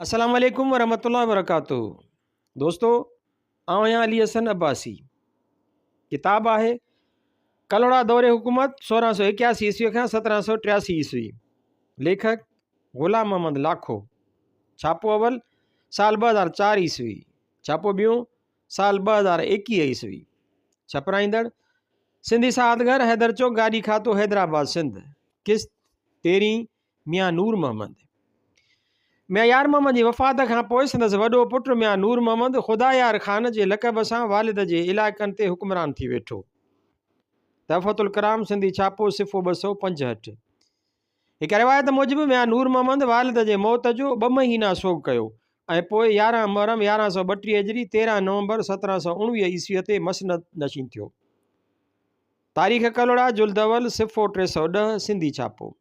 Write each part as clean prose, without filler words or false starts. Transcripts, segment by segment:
السلام عليڪم ورحمة الله وبرڪاته دوستو آئون آهيان علي حسن عباسي ڪتاب آهي ڪلهوڙا دور حڪومت 1681 عيسوي کان 1783 عيسوي ليکڪ غلام محمد لاکو ڇاپو اول سال 2004 عيسوي ڇاپو ٻيون سال 2021 عيسوي ڇپرائيندڙ سنڌي ساهت گهر حيدر چوڪ گاڏي کاتو حيدرآباد سنڌ قسط تيرهين ميان نور محمد، ميان يار محمد جي وفات کان پوء سندس وڏو پٽ ميان نور محمد خدا يار خان جي لقب سان والد جي علائقن تي حڪمران ٿي ويٺو. تحفة الڪرام سنڌي ڇاپو صفحو 265. هڪ روايت موجب ميان نور محمد والد جي موت جو ٻه مهينا سوڳ ڪيو ۽ پوء 11 محرم 1132 هجري 13 نومبر 1719 عيسويء تي مسند نشين ٿيو. تاريخ ڪلهوڙا جلد اول صفحو 310 سنڌي ڇاپو.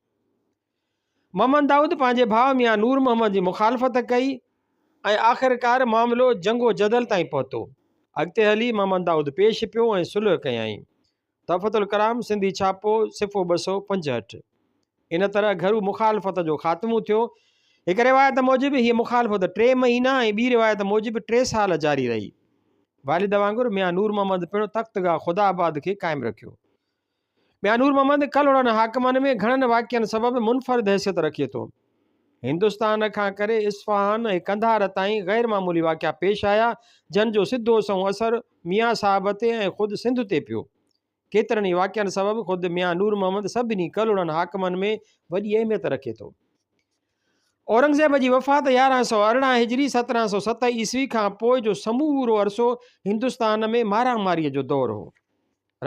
محمد دائود پنهنجي ڀاء ميان نور محمد جي مخالفت ڪئي ۽ آخرڪار معاملو جنگ و جدل تائين پهتو. اڳتي هلي محمد دائود پيش پيو ۽ صلح ڪيائين. تحفة الڪرام سنڌي ڇاپو صفحو 265. ان طرح گهرو مخالفت جو خاتمو ٿيو. هڪ روايت موجب هيء مخالفت ٽي مهينا ۽ ٻي روايت موجب ٽي سال جاري رهي. والد وانگر ميان نور محمد پڻ تختگاهه خدا آباد کي قائم رکيو. ميان نور محمد ڪلهوڙن حاڪمن ۾ گهڻن واقعن سبب منفرد حيثيت رکي ٿو. هندستان کان ڪري اصفهان ۽ قنڌار تائين غير معمولي واقعا پيش آيا، جن جو سڌو سنئون اثر ميان صاحب تي ۽ خود سنڌ تي پيو. ڪيترن ئي واقعن سبب خود ميان نور محمد سڀني ڪلهوڙن حاڪمن ۾ وڏي اهميت رکي ٿو. اورنگزيب جي وفات 1118 هجري 1707 عيسوي کان پوء جو سمورو عرصو هندستان ۾ مارا ماريء جو دور هو.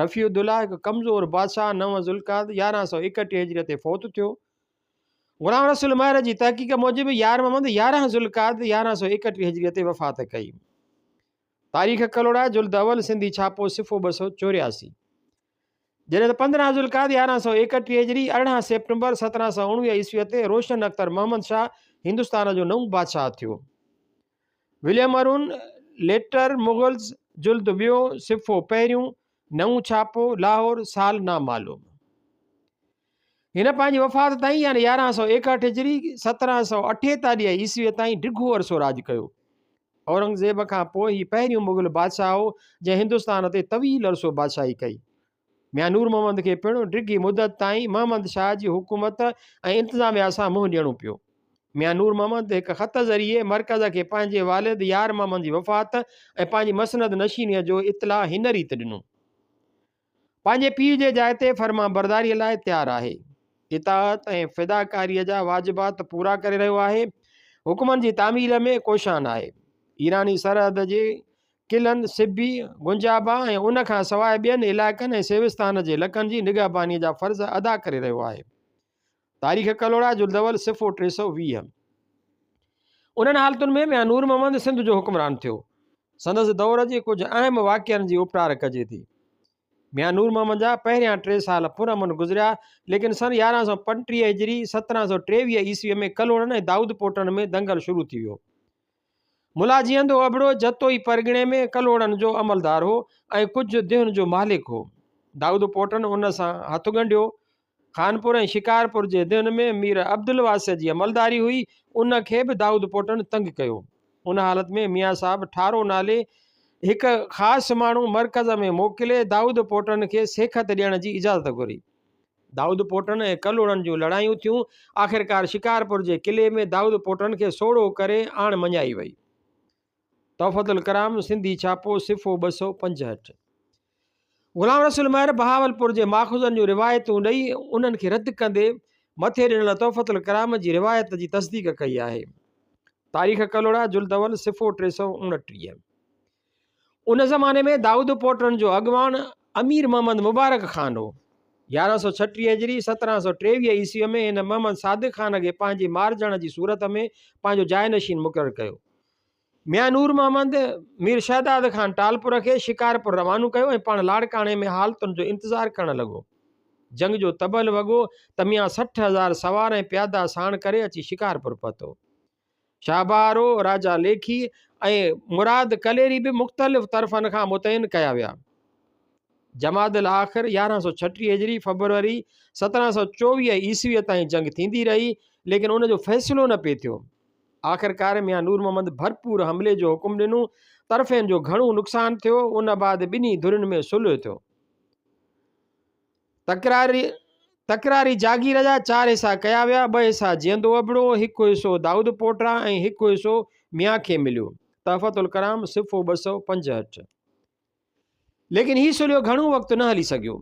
رفيع الدوله هڪ ڪمزور بادشاهه 9 ذوالقعد 1131 هجريء تي فوت ٿيو. غلام رسول مهر جي تحقيق موجب يار محمد 11 ذوالقعد 1131 هجريء تي وفات ڪئي. تاريخ ڪلهوڙا جلد اول سنڌي ڇاپو صفحو 284. جڏهن ته 15 ذوالقعد 1131 هجري 18 سيپٽمبر 1719 عيسويء تي روشن اختر محمد شاهه هندستان جو نئون بادشاهه ٿيو. وليم ارون ليٽر مغلز جلد ٻيو صفحو پهريون نئون ڇاپو لاهور سال نامعلوم. هن پنهنجي وفات تائين يعني 1161 هجري 1748 عيسويء تائين ڊگهو عرصو راڄ ڪيو. اورنگزيب کان پوء هي پهريون مغل بادشاهه هو جنهن هندستان تي طويل عرصو بادشاهي ڪئي. ميان نور محمد کي پڻ ڊگهي مدت تائين محمد شاهه جي حڪومت ۽ انتظاميا سان منهن ڏيڻو پيو. ميان نور محمد هڪ خط ذريعي مرڪز کي پنهنجي والد يار محمد جي وفات ۽ پنهنجي مسند نشينيء جو اطلاع هن ريت ڏنو. پنهنجي پيء جي جاء تي فرمانبرداريء لاء تيار آهي. اطاعت ۽ فداڪاريء جا واجبات پورا ڪري رهيو آهي. حڪمن جي تعميل ۾ ڪوشان آهي. ايراني سرحد جي قلعن سبي، گنجابا ۽ ان کان سواء ٻين علائقن ۽ سيوستان جي لڪن جي نگهبانيء جا فرض ادا ڪري رهيو آهي. تاريخ ڪلهوڙا جلد اول صفحو 320. انهن حالتن ۾ ميان نور محمد سنڌ جو حڪمران ٿيو. سندس دور جي ڪجهه اهم واقعن جي اپٽار ڪجي ٿي. ميان نور محمد جا پهريان ٽي سال پرامن گذريا، ليڪن سن 1135 هجري 1723 عيسويء ۾ ڪلهوڙن ۽ دائود پوٽن ۾ دنگل شروع ٿي ويو. ملا جيئندو ابڙو جتوئي پرڳڻي ۾ ڪلهوڙن جو عملدار هو ۽ ڪجهه ديهن جو مالڪ هو. دائود پوٽن ان سان هٿ ڳنڍيو. خانپور ۽ شڪارپور جي ديهن ۾ مير عبدالواسع جي عملداري هئي، ان کي به دائود پوٽن تنگ ڪيو. ان حالت ۾ ميان صاحب ٺارو نالي هڪ خاص ماڻهو مرڪز ۾ موڪلي دائود پوٽن کي سيکت ڏيڻ جي اجازت گهري. دائود پوٽن ۽ ڪلهوڙن جون لڙايون ٿيون. آخرڪار شڪارپور جي قلعي ۾ دائود پوٽن کي سوڙهو ڪري آڻ مڃائي وئي. تحفة الڪرام سنڌي ڇاپو صفحو 265. غلام رسول مهر بهاولپور جي ماخذن جون روايتون ڏئي انهن کي رد ڪندي مٿي ڏنل تحفة الڪرام جي روايت جي تصديق ڪئي آهي. تاريخ ڪلهوڙا جلد اول صفحو 329. ان زماني ۾ دائود پوٽن جو اڳواڻ امير محمد مبارڪ خان هو. 1136 هجري 1723 عيسويء ۾ هن محمد صادق خان کي پنهنجي مارجڻ جي صورت ۾ پنهنجو جائنشين مقرر ڪيو. ميان نور محمد، مير شهداد خان ٽالپر کي شڪارپور روانو ڪيو ۽ پاڻ لاڙڪاڻي ۾ حالتن جو انتظار ڪرڻ لڳو. جنگ جو طبل وڳو ته ميان 60 هزار سوار ۽ پيادا ساڻ ڪري اچي شڪارپور پهتو. شاهبهارو، راجا ليکي ۽ مراد ڪليري به مختلف طرفن کان متعين ڪيا ويا. جمادي الاخر 1136 هجري فبروري 1724 عيسويء تائين جنگ ٿيندي رهي، ليڪن ان جو فيصلو نه پئي ٿيو. آخرڪار ميان نور محمد ڀرپور حملي جو حڪم ڏنو. طرفين جو گهڻو نقصان ٿيو. ان بعد ٻنهي ڌرين ۾ صلح ٿيو. تڪراري تڪراري جاگير جا چار حصا ڪيا ويا، ٻه حصا جيئندو ابڙو، هڪ حصو دائود پوٽا ۽ هڪ حصو ميان کي مليو. تحفة الڪرام صفحو 265. ليڪن هي صلح گهڻو وقت نه هلي سگهيو.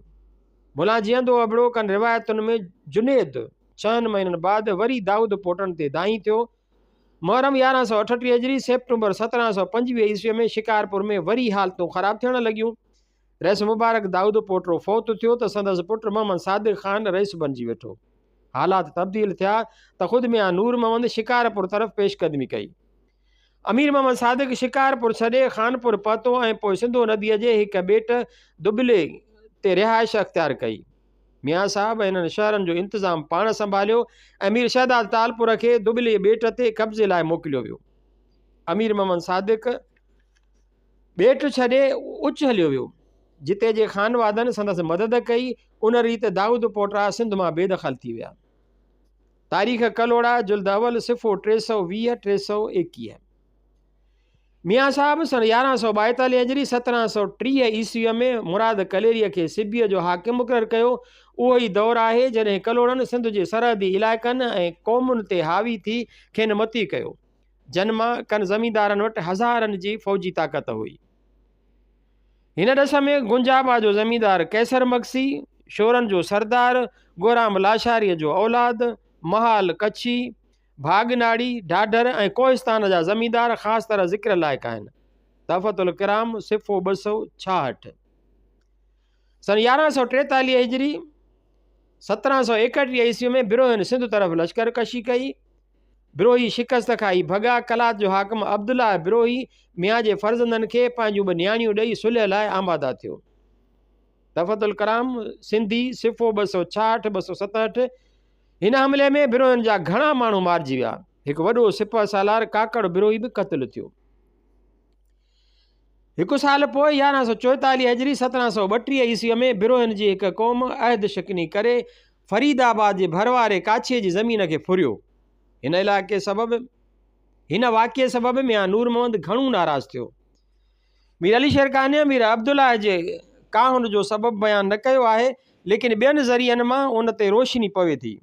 ملان جيئندو ابڙو ڪن روايتن ۾ جنيد ڇهن مهينن بعد وري دائود پوٽن تي دانهين ٿيو. محرم 1138 هجري، سيپٽمبر 1725 عيسويء ۾ شڪارپور ۾ وري حالتون خراب ٿيڻ لڳيون. رئيس مبارڪ دائود پوٽو فوت ٿيو ته سندس پٽ محمد صادق خان رئيس بنجي ويٺو. حالات تبديل ٿيا ته خود ميان نور محمد شڪارپور طرف پيش قدمي ڪئي. امير محمد صادق شڪارپور ڇڏي خانپور پهتو ۽ پوء سنڌو نديء جي هڪ ٻيٽ دٻلي تي رهائش اختيار ڪئي. ميان صاحب انهن شهرن جو انتظام پاڻ سنڀاليو ۽ مير شهداد ٽالپور کي دٻلي ٻيٽ تي قبضي لاء موڪليو ويو. امير محمد صادق ٻيٽ ڇڏي اچ هليو ويو، جتي جي خانوادن سندس مدد ڪئي، ان ريت دائود پوٽا سنڌ مان بيدخل ٿي ويا. تاريخ ڪلهوڙا، جلد اول، صفحو 320، 321. ميان صاحب سن 1142 هجري، 1730 عيسويء ۾ مراد ڪليريء کي سبيء جو حاڪم مقرر ڪيو. اهو ئي دور آهي، جڏهن ڪلهوڙن سنڌ جي سرحدي علائقن ۽ قومن تي حاوي ٿي کين مطيع ڪيو. جن مان ڪن زميندارن وٽ هزارن جي فوجي طاقت هئي. هن ڏس ۾ گنجابا جو زميندار قيصر مگسي، شورن جو سردار گورام لاشاريء جو اولاد، محال ڪڇي، ڀاڳناڙي، ڍاڍر ۽ ڪوهستان جا زميندار خاص طرح ذڪر لائق آهن. تحفة الڪرام، صفحو 266. سن 1143 هجري، 1731 عيسوي ۾ بروهين سنڌ طرف لشڪر ڪشي ڪئي. بروهي شڪست کائي ڀڳا. قلات جو حاڪم عبدالله بروهي ميان جي فرزندن کي پنهنجون ٻه نياڻيون ڏئي صلح لاء آماده ٿيو. تحفة الڪرام، سنڌي، صفحو 266، 267، هن حملي ۾ بروهين جا گهڻا ماڻهو مارجي ويا. هڪ وڏو سپهه سالار ڪاڪڙ بروهي به قتل ٿيو. هڪ سال پوء 1144 هجري 1732 عيسويء ۾ بروهين جي هڪ قوم عهد شڪني ڪري فريد آباد جي ڀر واري ڪاڇي جي زمين کي ڦريو. هن علائقي سبب هن واقعي سبب ميان نور محمد گهڻو ناراض ٿيو. مير علي شير قانع مير عبدالله جي ڪاهن جو سبب بيان نه ڪيو آهي، ليڪن ٻين ذريعن مان ان تي روشني پوي ٿي.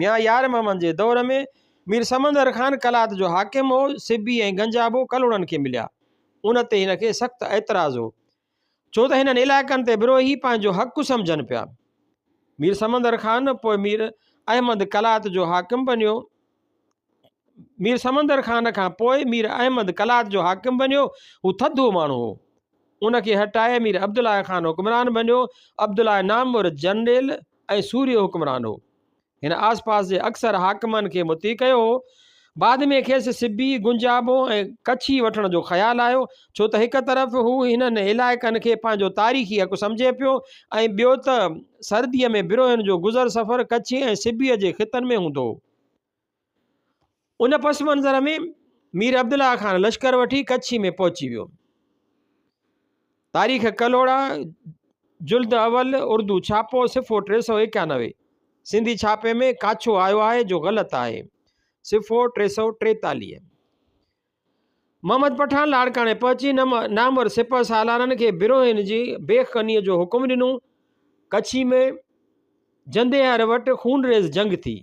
ميان يار محمد جي دور ۾ مير سمندر خان قلات جو حاڪم هو، سبي ۽ گنجابو ڪلهوڙن کي مليا. ان تي هن کي سخت اعتراض هو. ڇو ته هنن علائقن تي بروهي پنهنجو حق سمجهن پيا. مير سمندر خان پوء مير احمد قلات جو حاڪم بنيو. مير سمندر خان کان پوء مير احمد قلات جو حاڪم بنيو. هو ٿڌو ماڻهو هو. ان کي هٽائي مير عبدالله خان حڪمران بنيو. عبدالله نامور جنريل ۽ سورهيه حڪمران هو. هن آس پاس جي اڪثر حاڪمن کي مطيع ڪيو هو. بعد ۾ کيس سبي، گنجابو ۽ ڪڇي وٺڻ جو خيال آيو، ڇو ته هڪ طرف هو هنن علائقن کي پنهنجو تاريخي حق سمجهي پيو ۽ ٻيو ته سرديء ۾ بروهين جو گذر سفر ڪڇي ۽ سبيء جي خطن ۾ هوندو هو. ان پس منظر ۾ مير عبدالله خان لشڪر وٺي ڪڇي ۾ پهچي ويو. تاريخ ڪلهوڙا، جلد اول، اردو ڇاپو، صفحو 391، سنڌي ڇاپي ۾ ڪاڇو آيو آهي جو غلط آهي، صفحو 343. محمد پٺاڻ لاڙڪاڻي پهچي نامور سپهه سالارن کي بروهين جي بيخ ڪنيء جو حڪم ڏنو. ڪڇي ۾ جنديهر وٽ خونريز جنگ ٿي.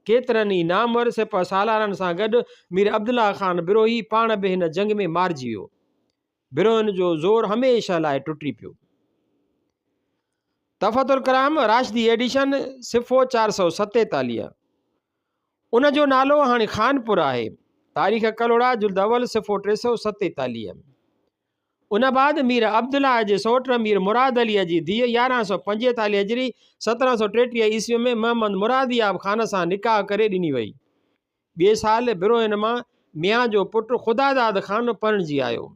ڪيترن ئي نامور سپهه سالارن سان گڏ مير عبدالله خان بروهي پاڻ به هن جنگ ۾ مارجي ويو. بروهين جو زور هميشه لاء ٽٽي پيو. تحفة الڪرام راشدي ايڊيشن صفحو 447. ان جو نالو هاڻي خانپور آهي. تاريخ ڪلهوڙا جلد اول صفحو 347. ان بعد مير عبدالله جي سئوٽ مير مراد عليء جي ڌيء 1145 هجري 1733 عيسوي ۾ محمد مرادياب خان سان نڪاح ڪري ڏني وئي. ٻئي سال بروهين مان ميان جو پٽ خداداد خان پرڻجي آيو.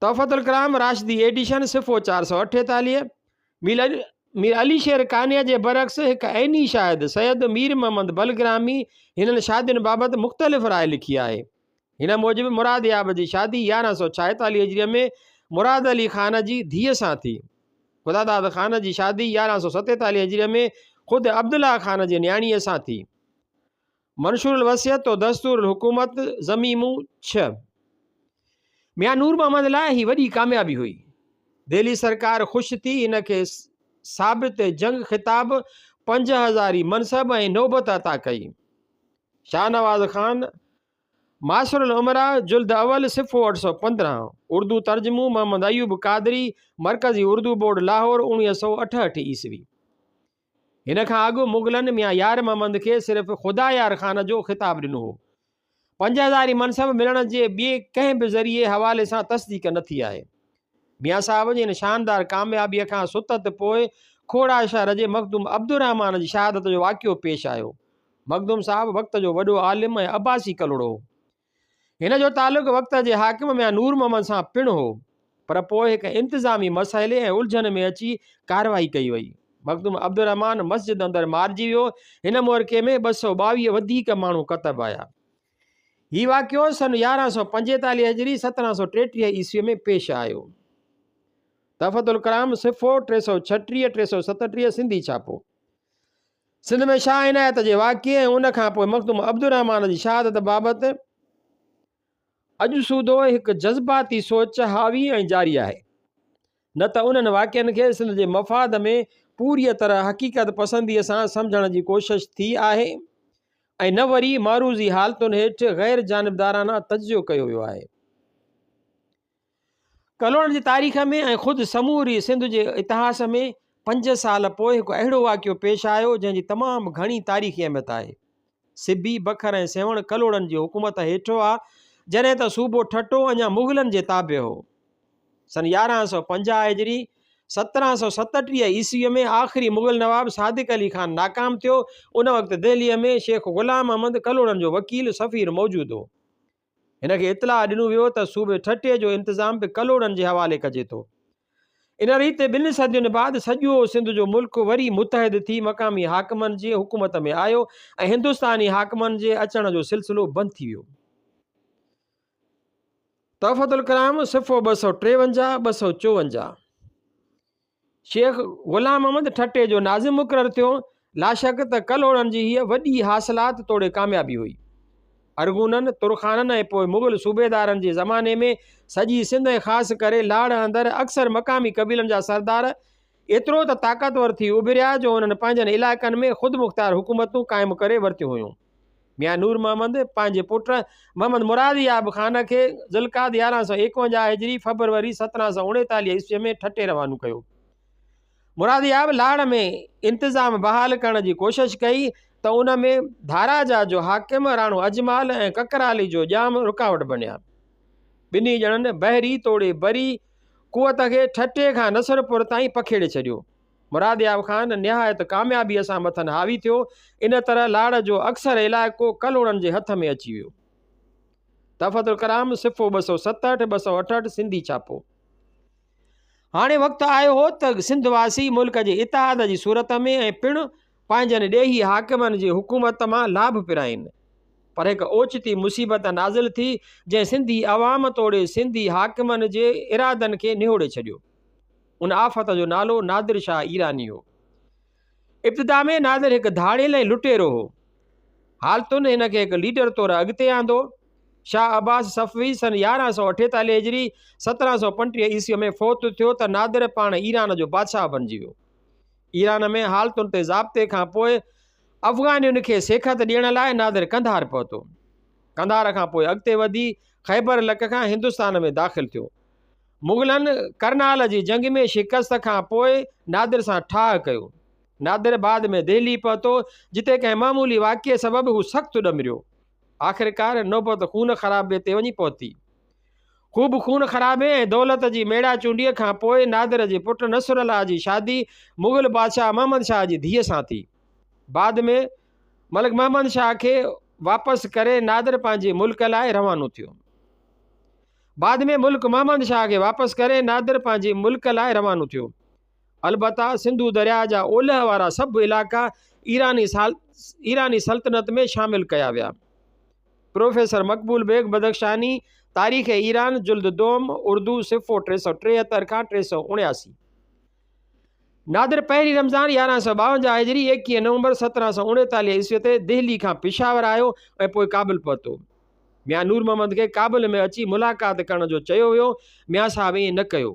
تحفة الڪرام راشدي ايڊيشن صفحو 448، مير علي شير قانع جي برعڪس هڪ عيني شاهد سيد مير محمد بلگرامي هنن شادين بابت مختلف راء لکي آهي. هن موجب مرادياب جي شادي 1146 هجريء ۾ مراد علي خان جي ڌيء سان ٿي. خداداد خان جي شادي 1147 هجريء ۾ خود عبدالله خان جي نياڻيء سان ٿي. منشور الوصيت و دستور الحڪومت ضميمو 6. ميان نور محمد لاء هي وڏي ڪاميابي هئي. دهلي سرڪار خوش ٿي هن کي ثابت جنگ خطاب، پنج هزاري منصب ۽ نوبت عطا ڪئي. شاهنواز خان، ماثر الامراء، جلد اول، صفحو 815، اردو ترجمو محمد ايوب قادري، مرڪزي اردو بورڊ لاهور، 1968 عيسوي. هن کان اڳ مغلن ميان يار محمد کي صرف خدا يار خان جو خطاب ڏنو هو. پنج هزاري منصب ملڻ جي ٻئي ڪنهن به ذريعي حوالي سان تصديق نه ٿي آهي. ميان صاحب جي هن شاندار ڪاميابيء کان ستت پوء کوڙا شهر جي مخدوم عبدالرحمان جي شهادت جو واقعو پيش آيو. مخدوم صاحب وقت جو وڏو عالم ۽ عباسي ڪلهوڙو هو. هن جو تعلق وقت جي حاڪم ميان نور محمد سان پڻ هو، پر پوء هڪ انتظامي مسئلي ۽ الجهن ۾ اچي ڪارروائي ڪئي وئي. مخدوم عبدالرحمان مسجد اندر مارجي ويو. هن معرڪي ۾ 222 وڌيڪ ماڻهو ڪتب آيا. هي واقعو سن 1145 هجري 1733 عيسوي ۾ پيش آيو. تحفة الڪرام صفحو 336، 337 سنڌي ڇاپو. سنڌ ۾ شاهه عنايت جي واقعي ۽ ان کان پوء مخدوم عبدالرحمان جي شهادت بابت اڄ سوڌو هڪ جذباتي سوچ حاوي ۽ جاري آهي. نه ته انهن واقعن کي سنڌ جي مفاد ۾ پوريء طرح حقيقت پسنديء سان سمجهڻ جي ڪوشش ٿي آهي ۽ نه وري معروضي حالتن هيٺ غير جانبدارانه تجزيو ڪيو ويو آهي. ڪلهوڙن جي تاريخ ۾ ۽ خود سموري سنڌ جي اتهاس ۾ پنج سال پوء هڪ اهڙو واقعو پيش آيو جنهن جي تمام گهڻي تاريخي اهميت آهي. سبي، بکر ۽ سيوهڻ ڪلهوڙن جي حڪومت هيٺ هئا، جڏهن ته صوبو ٺٽو اڃا مغلن جي تابع هو. سن 1150 هجري، 1737 عيسويء ۾ آخري مغل نواب صادق علي خان ناڪام ٿيو. ان وقت دهليء ۾ شيخ غلام احمد ڪلهوڙن جو وڪيل سفير موجود هو. هن کي اطلاع ڏنو ويو ته صوبي ٺٽي جو انتظام به ڪلهوڙن جي حوالي ڪجي ٿو. ان ريت ٻن صدين بعد سڄو سنڌ جو ملڪ وري متحد ٿي مقامي حاڪمن جي حڪومت ۾ آيو ۽ هندستاني حاڪمن جي اچڻ جو سلسلو بند ٿي ويو. تحفة الڪرام صفحو 253، 254. شيخ غلام محمد ٺٽي جو ناظم مقرر ٿيو. لاشڪ ته ڪلهوڙن جي هيء وڏي حاصلات توڙي ڪاميابي هئي. ارغونن، ترخانن ۽ پوء مغل صوبيدارن جي زماني ۾ سڄي سنڌ ۽ خاص ڪري لاڙ اندر اڪثر مقامي قبيلن جا سردار ايترو ته طاقتور ٿي اڀريا جو انهن پنهنجن علائقن ۾ خودمختيار حڪومتون قائم ڪري ورتيون هيون. ميان نور محمد پنهنجي پٽ محمد مراد ياب خان کي ذوالقعد 1151 هجري فبروري 1739 عيسوي ۾ ٺٽي روانو ڪيو. مراد ياب لاڙ ۾ انتظام بحال ڪرڻ جي ڪوشش ڪئي ته ان ۾ ڌاراجا جو حاڪم راڻو اجمال ۽ ڪڪرالي جو ڄام رڪاوٽ بڻيا. ٻنهي ڄڻن بحري توڙي بري قوت کي ٺٽي کان نصرپور تائين پکيڙي ڇڏيو. مرادياب خان نهايت ڪاميابيء سان مٿن حاوي ٿيو. ان طرح لاڙ جو اڪثر علائقو ڪلهوڙن جي هٿ ۾ اچي ويو. تحفة الڪرام، صفحو 267، 268، سنڌي ڇاپو. هاڻي وقت آيو هو ته سنڌ واسي ملڪ جي اتحاد جي صورت ۾ ۽ پڻ پنهنجن ڏيهي حاڪمن جي حڪومت مان لاڀ پرائين. پر هڪ اوچتي مصيبت نازل ٿي، جنهن سنڌي عوام توڙي سنڌي حاڪمن جي ارادن کي نهوڙي ڇڏيو. ان آفت جو نالو نادر شاهه ايراني هو. ابتدا ۾ نادر هڪ ڌاڙيل ۽ لٽيرو هو. حالتن هن کي هڪ ليڊر طور اڳتي آندو. شاهه عباس صفوي سن 1148 هجري 1735 عيسوي ۾ فوت ٿيو ته نادر پاڻ ايران جو بادشاهه بنجي ويو. ايران ۾ حالتن تي ضابطي کان پوء افغانين کي سيکت ڏيڻ لاء نادر قنڌار پهتو. قنڌار کان پوء اڳتي وڌي خيبر لڪ کان هندستان ۾ داخل ٿيو. مغلن ڪرنال جي جنگ ۾ شڪست کان پوء نادر سان ٺاهه ڪيو. نادر بعد ۾ دهلي پهتو، جتي ڪنهن معمولي واقعي سبب هو سخت ڏمريو. آخرڪار نوبت خون خرابي تي وڃي پهتي. خوب خون خرابي ۽ دولت جي ميڙا چونڊيء کان پوء نادر جي پٽ نصرالله جي شادي مغل بادشاهه محمد شاهه جي ڌيء سان ٿي. بعد ۾ ملڪ محمد شاهه کي واپس ڪري نادر پنهنجي ملڪ لاء روانو ٿيو. بعد ۾ ملڪ محمد شاهه کي واپس ڪري نادر پنهنجي ملڪ لاء روانو ٿيو. البته سنڌو درياهه جا اولهه وارا سڀ علائقا ايراني سلطنت ۾ شامل ڪيا ويا. پروفيسر مقبول بيگ بدخشاني، تاريخ ايران، جلد دوم، اردو، صفحو 373 کان 379. نادر پهرين رمضان 1152 هجري 21 نومبر 1739 عيسوي تي دهلي کان پشاور آيو ۽ پوء ڪابل پهتو. ميان نور محمد کي ڪابل ۾ اچي ملاقات ڪرڻ جو چيو ويو، ميان صاحب ائين نه ڪيو.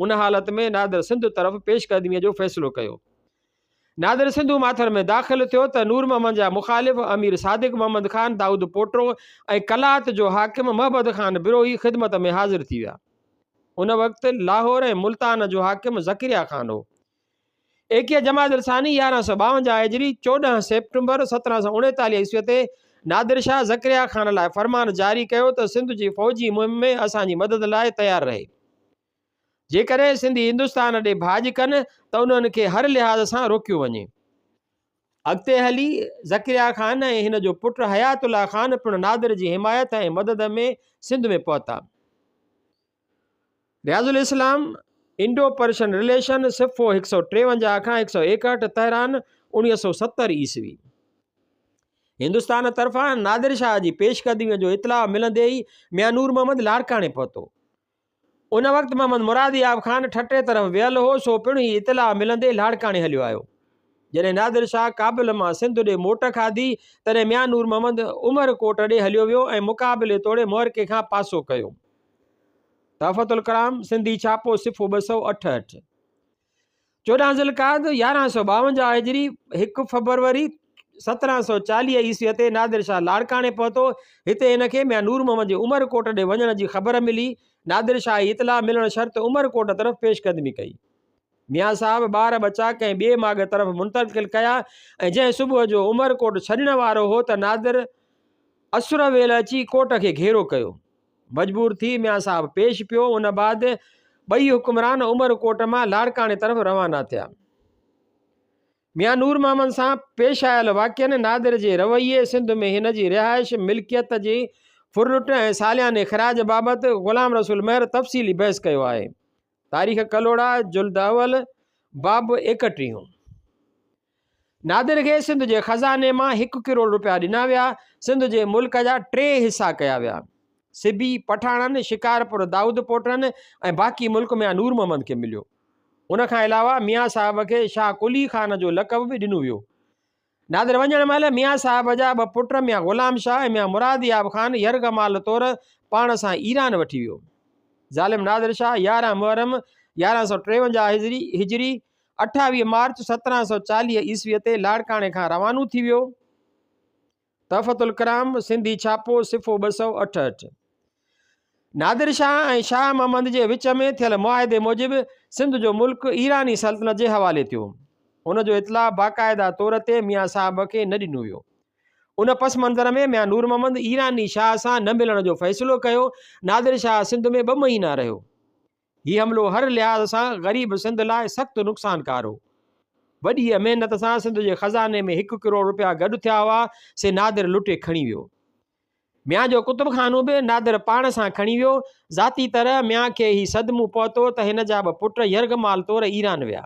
ان حالت ۾ نادر سنڌ طرف پيش قدميء جو فيصلو ڪيو. نادر سنڌو ماٿر ۾ داخل ٿيو ته نور محمد جا مخالف امير صادق محمد خان دائود پوٽو ۽ قلات جو حاڪم محبت خان بروهي خدمت ۾ حاضر ٿي ويا. ان وقت لاهور ۽ ملتان جو حاڪم زڪريا خان هو. 21 جمادي الثاني 1152 هجري 14 سيپٽمبر 1739 عيسوي تي نادر شاهه زڪريا خان لاء فرمان جاري ڪيو ته سنڌ جي فوجي مهم ۾ اسان جي مدد لاء تيار رهي. جيڪڏهن سنڌي هندستان ڏي ڀاڄ ڪن ته انهن کي هر لحاظ سان روڪيو وڃي. اڳتي هلي زڪريا خان ۽ هن جو پٽ حيات الله خان پڻ نادر جي حمايت ۽ مدد ۾ سنڌ ۾ پهتا. رياض الاسلام، انڊو پرشن رليشن، صفحو 153 کان 161، تهران، 1970 عيسوي. هندستان طرفان نادر شاهه جي پيش قدميء جو اطلاع ملندي ئي ميان نور محمد لاڙڪاڻي پهتو. ان وقت محمد مراد ياب خان ٺٽي طرف ويل هو، سو پڻ هي اطلاع ملندي لاڙڪاڻي هليو آيو. جڏهن نادر شاهه ڪابل مان سنڌ ڏي موٽ کاڌي، تڏهن ميان نور محمد عمر ڪوٽ ڏي هليو ويو ۽ مقابلي توڙي معرڪي کان پاسو ڪيو. تحفة الڪرام، سنڌي ڇاپو، صفحو 268. 14 ذوالقعد 1152 هجري، هڪ فبروري 1740 عيسويء تي نادر شاهه لاڙڪاڻي پهتو. هتي هن کي ميان نور محمد جي عمر ڪوٽ ڏي وڃڻ جي خبر ملي. نادر شاهه هي اطلاع ملڻ شرط عمر ڪوٽ طرف پيش قدمي ڪئي. ميان صاحب ٻار ٻچا ڪنهن ٻئي ماڳ طرف منتقل ڪيا ۽ جنهن صبح جو عمر ڪوٽ ڇڏڻ وارو هو ته نادر اسر ويل اچي ڪوٽ کي گهيرو ڪيو. مجبور ٿي ميان صاحب پيش پيو. ان بعد ٻئي حڪمران عمر ڪوٽ مان لاڙڪاڻي طرف روانا ٿيا. ميان نور محمد سان پيش آيل واقعن، نادر جي رويي، سنڌ ۾ هن جي رهائش، ملڪيت جي ڦرلٽ ۽ سالياني خراج بابت غلام رسول مهر تفصيلي بحث ڪيو آهي. تاريخ ڪلهوڙا، جلد اول، باب ايڪٽيهون. نادر کي سنڌ جي خزاني مان هڪ ڪروڙ روپيا ڏنا ويا. سنڌ جي ملڪ جا ٽي حصا ڪيا ويا. سبي پٺاڻن، شڪارپور دائود پوٽن ۽ باقي ملڪ ميان نور محمد کي مليو. ان کان علاوه ميان صاحب کي شاهه قلي خان جو لقب به ڏنو ويو. نادر وڃڻ مهل ميان صاحب جا ٻه پٽ ميان غلام شاهه ۽ ميان مراد ياب خان يرغمال طور پاڻ سان ايران وٺي ويو. ظالم نادر شاهه 11 محرم 1153 هجري، 28 مارچ 1740 عيسويء تي لاڙڪاڻي کان روانو ٿي ويو. تحفة الڪرام، سنڌي ڇاپو، صفحو 268. نادر شاهه ۽ شاهه محمد جي وچ ۾ ٿيل معاهدي موجب سنڌ جو ملڪ ايراني سلطنت جي حوالي ٿيو. ان جو اطلاع باقاعده طور تي ميان صاحب کي نه ڏنو ويو. ان پس منظر ۾ ميان نور محمد ايراني شاهه سان نه ملڻ جو فيصلو ڪيو. نادر شاهه سنڌ ۾ ٻه مهينا رهيو. هي حملو هر لحاظ سان غريب سنڌ لاء سخت نقصانڪار هو. وڏيء محنت سان سنڌ جي خزاني ۾ هڪ ڪروڙ رپيا گڏ ٿيا هئا، سي نادر لٽي کڻي ويو. ميان جو ڪتب خانو به نادر پاڻ سان کڻي ويو. ذاتي طرح ميان کي هي صدمو پهتو ته هن جا ٻه پٽ يرغمال طور ايران ويا.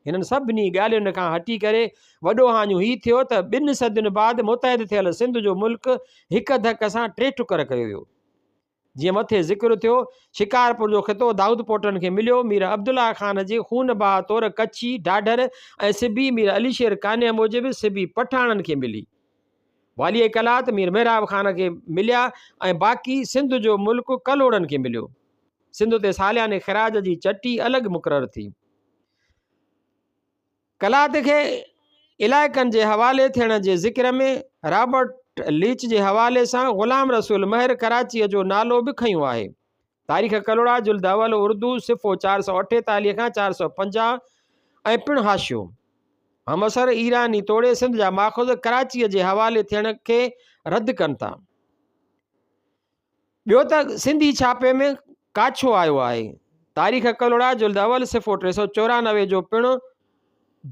هنن سڀني ڳالهين کان هٽي ڪري وڏو هاڃو هي ٿيو ته ٻن صدين بعد متحد ٿيل سنڌ جو ملڪ هڪ ڌڪ سان ٽي ٽڪر ڪيو ويو. جيئن مٿي ذڪر ٿيو، شڪارپور جو خطو دائود پوٽن کي مليو. مير عبدالله خان جي خون بها طور ڪڇي، ڍاڍر ۽ سبي مير علي شير قانع موجب سبي پٺاڻن کي ملي. واليء قلات مير محراب خان کي مليا ۽ باقي سنڌ جو ملڪ ڪلهوڙن کي مليو. سنڌ تي سالياني خراج جي چٽي الڳ مقرر ٿي. قلات کي علائقن جي حوالي ٿيڻ جي ذڪر ۾ رابرٽ ليچ جي حوالي سان غلام رسول مهر ڪراچيء جو نالو به کنيو آهي. تاريخ ڪلهوڙا جلد اول اردو صفحو 448 کان 450 ۽ پڻ حاشيو. همعصر ايراني توڙي سنڌ جا ماخذ ڪراچيء جي حوالي ٿيڻ کي رد ڪن ٿا. ٻيو ته سنڌي ڇاپي ۾ ڪاڇو آيو آهي. تاريخ ڪلهوڙا جلد اول صفحو 394 جو پڻ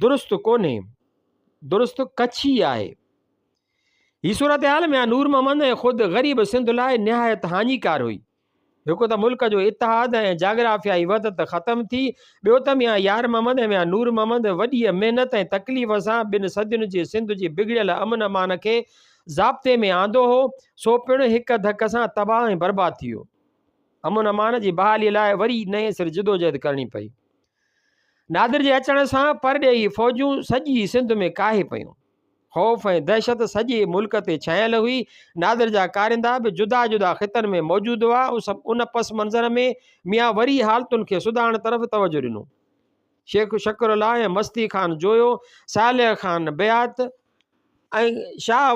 درست ڪونهي. درست ڪڇي آهي. هي صورتحال ميان نور محمد ۽ خود غريب سنڌ لاء نهايت هاڃيڪار هئي. هڪ ته ملڪ جو اتحاد ۽ جاگرافيائي وحدت ختم ٿي، ٻيو ته ميان يار محمد ۽ ميان نور محمد وڏيء محنت ۽ تڪليف سان ٻن صدين جي سنڌ جي بگڙيل امن امان کي ضابطي ۾ آندو هو، سو پڻ هڪ ڌڪ سان تباهه ۽ برباد ٿي ويو. امن امان جي بحاليء لاء وري نئين سر جدوجهد ڪرڻي پئي. نادر جي اچڻ سان پرڏيهي فوجون سڄي سنڌ ۾ ڪاهي پيون. خوف ۽ دهشت سڄي ملڪ تي ڇانيل هئي. نادر جا ڪارندا به جدا جدا خطن ۾ موجود هئا. ان پس منظر ۾ ميان وري حالتن کي سڌارڻ طرف توجهه ڏنو. شيخ شڪر الله ۽ مستي خان جويو، صالح خان بيات ۽ شاهه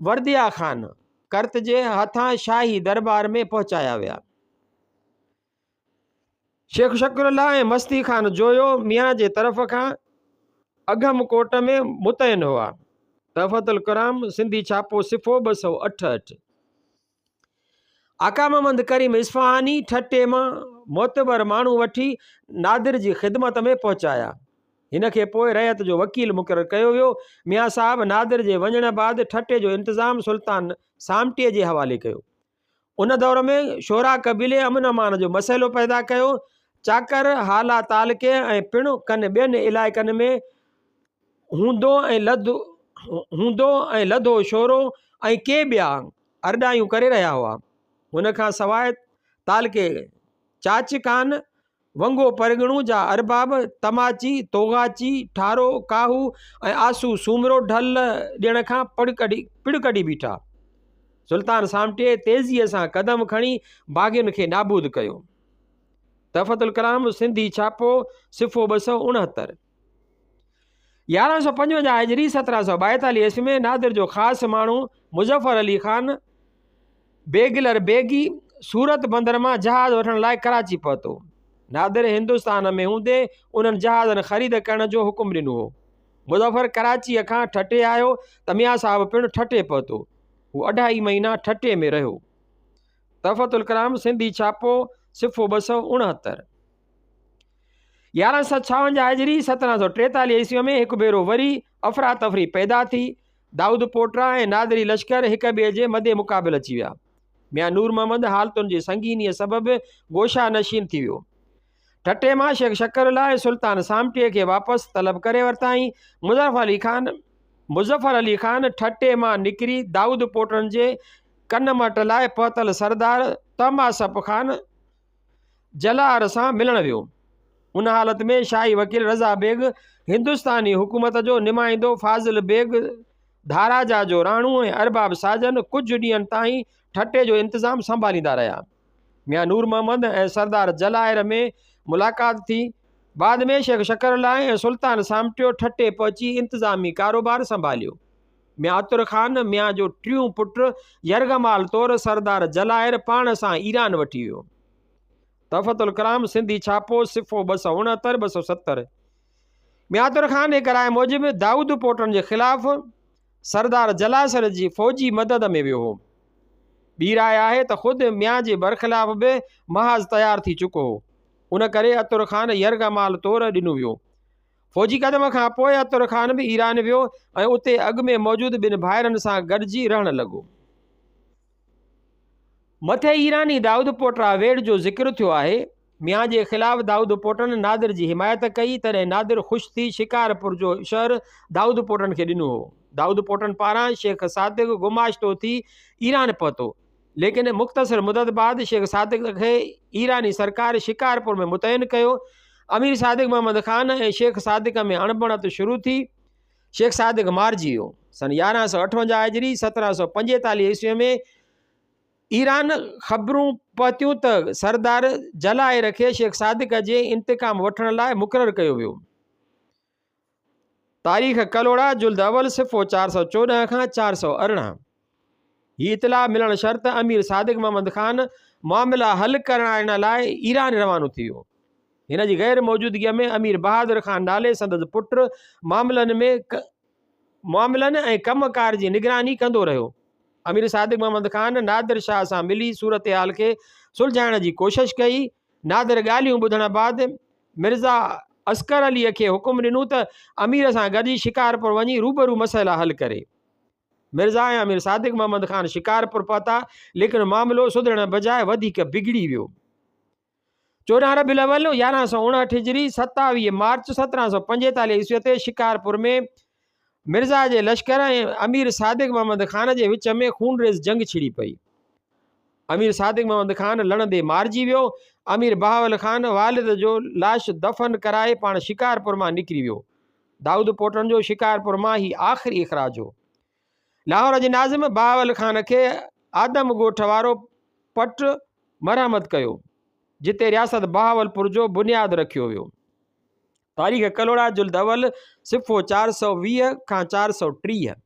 ورديا خان ڪرت جي هٿان شاهي درٻار ۾ پهچايا ويا. شيخ شڪر الله ۽ مستي خان جويو ميان جي طرف کان اگهم ڪوٽ ۾ متعين هئا. تحفة الڪرام، سنڌي ڇاپو، صفحو 268. آقا محمد ڪريم اصفهاني ٺٽي مان معتبر ماڻهو وٺي نادر جي خدمت ۾ پهچايا. هن کي پوء رعيت جو وڪيل مقرر ڪيو ويو. ميان صاحب نادر جي وڃڻ بعد ٺٽي جو انتظام سلطان سامٽيء جي حوالي ڪيو. ان دور ۾ شورا قبيلي امن امان جو مسئلو پيدا ڪيو. چاڪر، هالا تعلقي ۽ پڻ ڪن ٻين علائقن ۾ هوندو ۽ هوندو ۽ لڌو شورو ۽ ڪي ٻيا ارڏايون ڪري رهيا هئا. ان کان سواء تعلقي چاچڪان، ونگو پرڳڻو جا ارباب تماچي، توغاچي، ٺارو، ڪاهو ۽ آسو سومرو ڍل ڏيڻ کان پڙ ڪڍي بيٺا. سلطان سامٽيء تيزيء سان قدم کڻي باغين کي نابود ڪيو. تحفة الڪرام، سنڌي ڇاپو، صفحو 269. 1155 هجري، 1742 عيسوي ۾ نادر جو خاص ماڻهو مظفر علي خان بيگلر بيگي سورت بندر مان جهاز وٺڻ لاء ڪراچي پهتو. نادر هندستان ۾ هوندي انهن جهازن خريد ڪرڻ جو حڪم ڏنو هو. مظفر ڪراچيء کان ٺٽي آيو ته ميان صاحب پڻ ٺٽي پهتو. هو اڍائي مهينا ٺٽي ۾ رهيو. تحفة الڪرام سنڌي ڇاپو، صفحو 269. 1156 هجري، 1743 عيسويء ۾ هڪ ڀيرو وري افراتفري پيدا ٿي. دائود پوٽا ۽ نادري لشڪر هڪ ٻئي جي مد مقابل اچي ويا. ميان نور محمد حالتن جي سنگينيء سبب گوشه نشين ٿي ويو. ٺٽي مان شيخ شڪر الله ۽ سلطان سامٽيء کي واپس طلب ڪري ورتائين. مظفر علي خان ٺٽي مان نڪري دائود پوٽن جي ڪن مٽ لاء پهتل سردار طهماسپ خان جلار سان ملڻ ويو. ان حالت ۾ شاهي وڪيل رضا بيگ، هندستاني حڪومت جو نمائندو فاضل بيگ، ڌاراجا جو راڻو ۽ ارباب ساجن ڪجهه ڏينهن تائين ٺٽي جو انتظام سنڀاليندا رهيا. ميان نور محمد ۽ سردار جلائر ۾ ملاقات ٿي. بعد ۾ شيخ شڪر الله ۽ سلطان سامٽيو ٺٽي پهچي انتظامي ڪاروبار سنڀاليو. ميان عطر خان، ميان جو ٽيون پٽ، يرغمال طور سردار جلائر پاڻ سان ايران وٺي ويو. تحفة الڪرام، سنڌي ڇاپو، صفحو 269، 270. ميان عطر خان هڪ راء موجب دائود پوٽن جي خلاف سردار جلاسر جي فوجي مدد ۾ ويو هو. ٻي راء آهي ته خود ميان جي برخلاف به محاذ تيار ٿي چڪو هو. ان ڪري عطر خان يرغمال طور ڏنو ويو. فوجي قدم کان پوء عطر خان به ايران ويو ۽ اتي اڳ ۾ موجود ٻن ڀائرن سان گڏجي رهڻ لڳو. مٿي ايراني دائود پوٽا ويڙهه جو ذڪر ٿيو آهي. ميان جي خلاف دائود پوٽن نادر جي حمايت ڪئي، تڏهن نادر خوش ٿي شڪارپور جو شهر دائود پوٽن کي ڏنو هو. دائود پوٽن پاران شيخ صادق گماشتو ٿي ايران پهتو. ليڪن مختصر مدت بعد شيخ صادق کي ايراني سرڪار شڪارپور ۾ متعين ڪيو. امير صادق محمد خان ۽ شيخ صادق ۾ اڻبڻت شروع ٿي. شيخ صادق مارجي ويو. سن 1158 هجري، 1745 عيسويء ۾ ايران خبرون پهتيون ته سردار جلائر کي شيخ صادق جي انتقام وٺڻ لاء مقرر ڪيو ويو. تاريخ ڪلهوڙا جلد اول صفحو 414 کان 418. هي اطلاع ملڻ شرط امير صادق محمد خان معاملا حل ڪرائڻ لاء ايران روانو ٿي ويو. هن جي غير موجودگيء ۾ امير بهادر خان نالي سندس پٽ معاملن ۾ معاملن ۽ ڪم ڪار جي نگراني ڪندو رهيو. امير صادق محمد خان نادر شاهه سان ملي صورتحال کي سلجهائڻ جي ڪوشش ڪئي. نادر ڳالهيون ٻڌڻ بعد مرزا عسڪر عليء کي حڪم ڏنو ته امير سان گڏجي شڪارپور وڃي روبرو مسئلا حل ڪري. مرزا ۽ امير صادق محمد خان شڪارپور پهتا، ليڪن معاملو سڌرڻ بجاء وڌيڪ بگڙي ويو. 14 ربيع الاول 1159 هجري، 27 مارچ 1745 عيسويء تي شڪارپور ۾ مرزا جي لشڪر ۽ امير صادق محمد خان جي وچ ۾ خونريز جنگ ڇڙي پئي. امير صادق محمد خان لڙندي مارجي ويو. امير بهاول خان والد جو لاش دفن ڪرائي پاڻ شڪارپور مان نڪري ويو. دائود پوٽن جو شڪارپور مان هي آخري اخراج هو. لاهور جي ناظم بهاول خان کي آدم ڳوٺ وارو پٽ مرحمت ڪيو، جتي رياست بهاولپور جو بنياد رکيو ويو. تاريخ ڪلهوڙا جلد اول صفحو 420 کان 430.